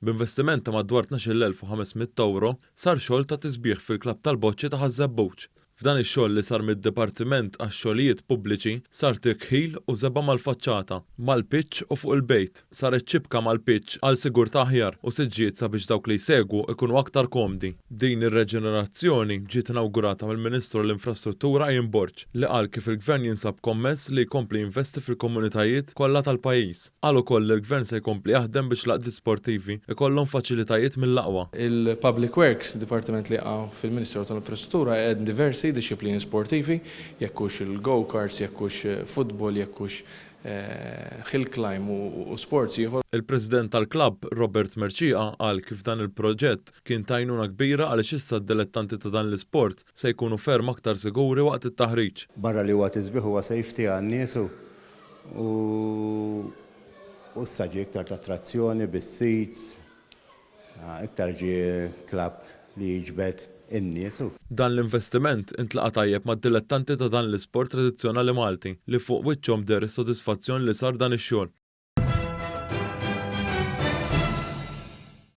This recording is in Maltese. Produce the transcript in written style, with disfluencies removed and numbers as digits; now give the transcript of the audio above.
B'investiment ta' madwar 12,500 ewro sar xogħol ta' tisbiħ fil-klabb tal-boċċi ta' Ħaż-Żebbuġ. F'dan ix-xogħol li sar mid-Dipartiment għax-Xogħlijiet Pubbliċi sar tikħil u żebgħa mal-faċċata, mal-pitch u fuq il-bejt. Saret xibka mal-pitch għal sigurtà aħjar u siġġijiet sabiex dawk li jsegwu jkunu aktar komdi. Din ir-reġenerazzjoni ġiet inawgurata mill-Ministru għall-Infrastruttura Ian Borg li qal kif il-Gvern jinsab kommess li jkompli jinvesti fil-komunitajiet kollha tal-pajjiż. Qal ukoll li l-Gvern se jkompli jaħdem biex l-għaqdiet sportivi jkollhom faċilitajiet mill-aqwa. Il-Public Works, dipartiment li jaqa' fil-Ministeru tal-Infrastruttura, hemm diversi dixxiplini sportivi, jekk hux il-go-karts, jekk hux futbol, jekk hux hill climb u sports ieħor. Il-President tal-klabb, Robert Mercieca, qal kif dan il-proġett kien ta' għajnuna kbira għaliex issa d-dilettanti ta' dan l-isport se jkunu ferm aktar siguri waqt it-taħriġ. Barra li huwa tisbiħ huwa safety għan-nies u u issa ġie iktar ta' attrazzjoni bis-seats, iktar ġie klabb li jiġbed in-nies. Dan l-investiment intlaqa' tajjeb mad-dilettanti ta' dan l-isport tradizzjonali Malti li fuq wiċċhom deher is-sodisfazzjon li sar dan ix-xogħol.